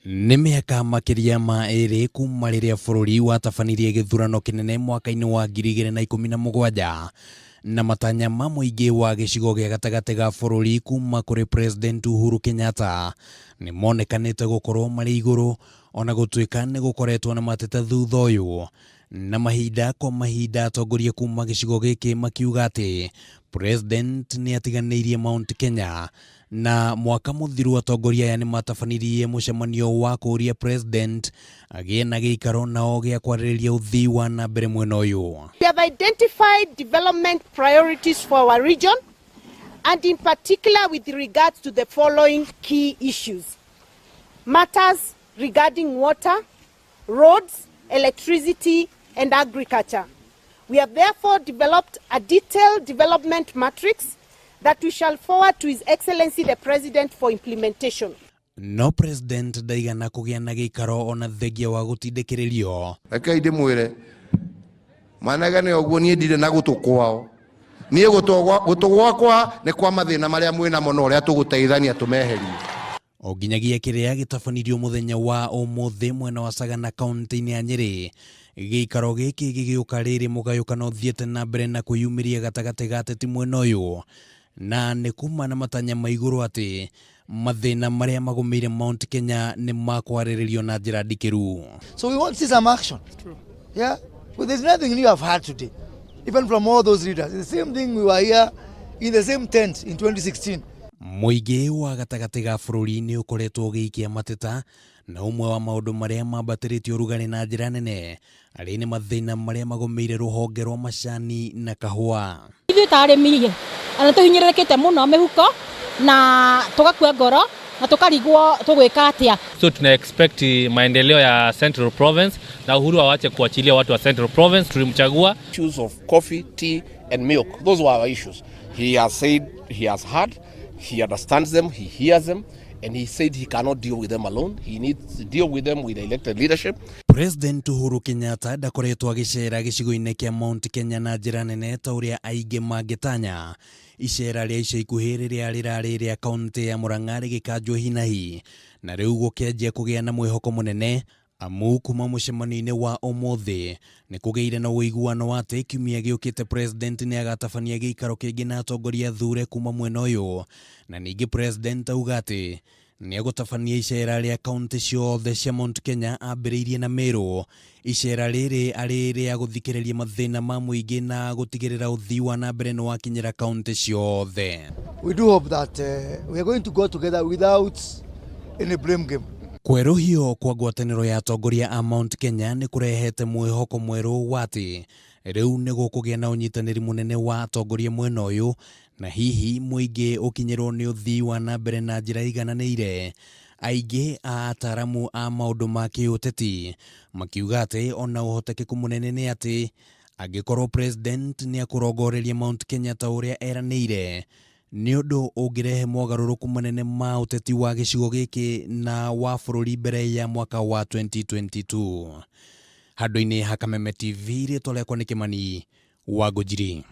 Nĩ mĩaka makĩria ma ĩrĩ kuma rĩrĩa bũrũri watabanirie gĩthurano kĩnene mwaka-inĩ wa 2017 na matanya ma mũingĩ wa gĩcigo gĩa gatagatĩ ga bũrũri kuma kũrĩ President Uhuru Kenyatta nĩ monekanĩte gũkorwo marĩ igũrũ ona gũtuĩka nĩ gũkoretwo na mateta thutha ũyũ na mahinda kwa mahinda atongoria kuma gĩcigo gĩkĩ makiuga atĩ President nĩ atiganĩirie Mount Kenya na mwaka mũthiru atongoria aya nĩ matabanirie mũcemanio wa kũũria President agĩe na gĩikaro nao gĩa kwarĩrĩria ũthii wa na mbere mwena ũyũ. We have identified development priorities for our region, and in particular with regards to the following key issues. Matters regarding water, roads, electricity, and agriculture. We have therefore developed a detailed development matrix that we shall forward to His Excellency the President for implementation. No President ndaigana kũgĩa na gĩikaro ona thengia wa gũtindĩkĩrĩrio. Rekei ndĩmwĩre manegene ũguo, niĩ ndirĩ na gũtũ kwao. Niĩ gũtũ gwakwa nĩ kwa mathĩna marĩa mwĩnamo na ũrĩa tũgũteithania tũmeherie. O nginyagia kĩrĩa gĩtabanirio mũthenya wa ũmũthĩ mwena wa Sagana kaunti-inĩ ya Nyĩrĩ. Gĩikaro gĩkĩ gĩgĩũka rĩrĩ mũgayũkano ũthiĩte na mbere na kwĩyumĩria gatagatĩ ga ateti mwena ũyũ na nĩ kuma na matanya ma igũrũ atĩ mathĩna marĩa magũmĩire Mount Kenya nĩ makwarĩrĩrio na njĩra ndikĩru. So we want to see some action. Yeah? But there's nothing new I've heard today, even from all those leaders. It's the same thing. We were here in the same tent in 2016. Mũingĩ wa gatagatĩ ga bũrũri nĩ ũkoretwo ũgĩikia mateta na ũmwe wa maũndũ marĩa mambatĩrĩtie ũrugarĩ na njĩra nene arĩ nĩ mathĩna marĩa magũmĩire rũhonge rwa macani na kahũa. Ithuĩ ta arĩmi nĩ tũhinyĩrĩrĩkĩte mũno mĩhuko na tũgakua ngoro na tũkarigwo tũgwĩka atĩa. So tuna expect maendeleo ya Central Province na Uhuru awache kuachilia watu wa Central Province, tulimchagua. Issues of coffee, tea and milk. Those were our issues. He has said he has heard, he understands them, he hears them, and he said he cannot deal with them alone. He needs to deal with them with elected leadership. President Uhuru Kenyatta ndakoretwo agĩcera gĩcigo-inĩ kĩa Mount Kenya na njĩra nene ta ũrĩa aingĩ mangĩtanya. Icera rĩa ica ikuhĩ rĩrĩa rĩrarĩ rĩa kaunti ya Murang'a rĩgĩkanjwo hinahi na rĩu gũkĩanjia kũgĩa na mwĩhoko mũnene amu kuma mũcemanio-inĩ wa ũmũthĩ nĩ kũgĩire na ũiguano wa atĩ kiumia gĩũkĩte President nĩ agatabania gĩikaro kĩngĩ na atongoria thure kuma mwena ũyũ na ningĩ President auga atĩ nĩ egũtabania icera rĩa kaunti ciothe cia Mount Kenya ambĩrĩirie na Meru. Icera rĩrĩ arĩ rĩa gũthikĩrĩria mathĩna ma mũingĩ na gũtigĩrĩra ũthii wa na mbere nĩ wakinyĩra kaunti ciothe. We do hope that we are going to go together without any blame game. Kwerũhio kwa ngwatanĩro ya atongoria a Mount Kenya nĩ kũrehete mwĩhoko mwerũ wa atĩ rĩu nĩ gũkũgĩa na ũnyitanĩri mũnene wa atongoria mwena ũyũ na hihi mũingĩ ũkinyĩrwo nĩ ũthii wa na mbere na njĩra igananĩire. Aingĩ a ataramu a maũndũ ma kĩũteti makiuga atĩ ona ũhotekeku mũnene nĩ atĩ angĩkorwo President nĩ akũrongoreria Mount Kenya ta ũrĩa eranĩire nĩ ũndũ ũngĩrehe mogarũrũku manene ma ũteti wa gĩcigo gĩkĩ na wa bũrũri mbere ya mwaka wa 2022. Handũ-inĩ ha Kameme TV, rĩtwa rĩakwa nĩ Kĩmani wa Ngũnjiri.